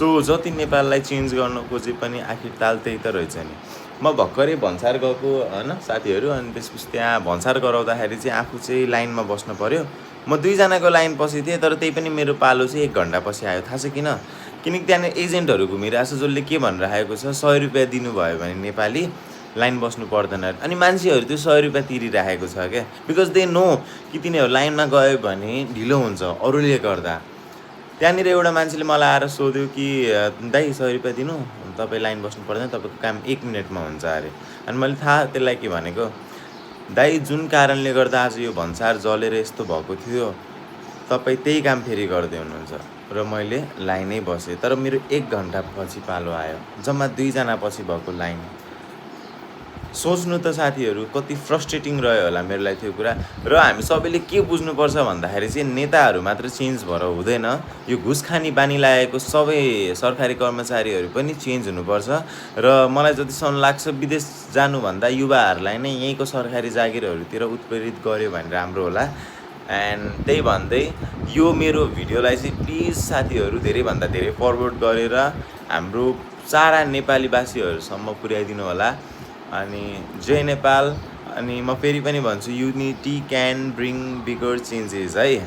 So जति नेपाललाई change गर्न खोजे पनि आखिर ताल त्यही त रहेछ नि। म भर्खरै भन्सार गएको होइन साथीहरू, अनि त्यसपछि त्यहाँ भन्सार गराउँदाखेरि चाहिँ आफू चाहिँ लाइनमा बस्नु पऱ्यो। म 2 जनाको लाइन पछि थिएँ, तर त्यही पनि मेरो पालो चाहिँ 1 घन्टा पछि आयो। थाहा छ किन? किनकि त्यहाँनिर एजेन्टहरू घुमिरहेको छ जसले के भनिरहेको छ, 100 रुपियाँ दिनुभयो भने नेपाली लाइन बस्नु पर्दैन। अनि मान्छेहरू त्यो 100 रुपियाँ तिरिरहेको छ क्या, बिकज दे नो कि तिनीहरू लाइनमा गयो भने ढिलो हुन्छ अरूले गर्दा। त्यहाँनिर एउटा मान्छेले मलाई आएर सोध्यो कि दाइ 100 रुपियाँ दिनु, तपाईँ लाइन बस्नु पर्दैन, तपाईँको काम 1 मिनटमा हुन्छ अरे। अनि मैले थाहा त्यसलाई के भनेको, दाइ जुन कारणले गर्दा आज यो भन्सार जलेर यस्तो भएको थियो, तपाईँ त्यही काम फेरि गर्दै हुनुहुन्छ। र मैले लाइनै बसेँ, तर मेरो 1 घन्टा पछि पालो आयो, जम्मा 2 जना पछि भएको लाइन। सोच्नु त साथीहरू कति फ्रस्ट्रेटिङ रह्यो होला मेरो लागि त्यो कुरा। र हामी सबैले के बुझ्नुपर्छ भन्दाखेरि चाहिँ नेताहरू मात्र चेन्ज भएर हुँदैन, यो घुस खाने बानी लागेको सबै सरकारी कर्मचारीहरू पनि चेन्ज हुनुपर्छ। र मलाई जतिसम्म लाग्छ विदेश जानुभन्दा युवाहरूलाई नै यहीँको सरकारी जागिरहरूतिर उत्प्रेरित गर्यो भने राम्रो होला। एन्ड त्यही भन्दै यो मेरो भिडियोलाई चाहिँ प्लिज साथीहरू धेरैभन्दा धेरै फरवर्ड गरेर हाम्रो सारा नेपालीवासीहरूसम्म पुर्याइदिनु होला। अनि जय नेपाल। अनि म फेरि पनि भन्छु, unity can bring bigger changes है।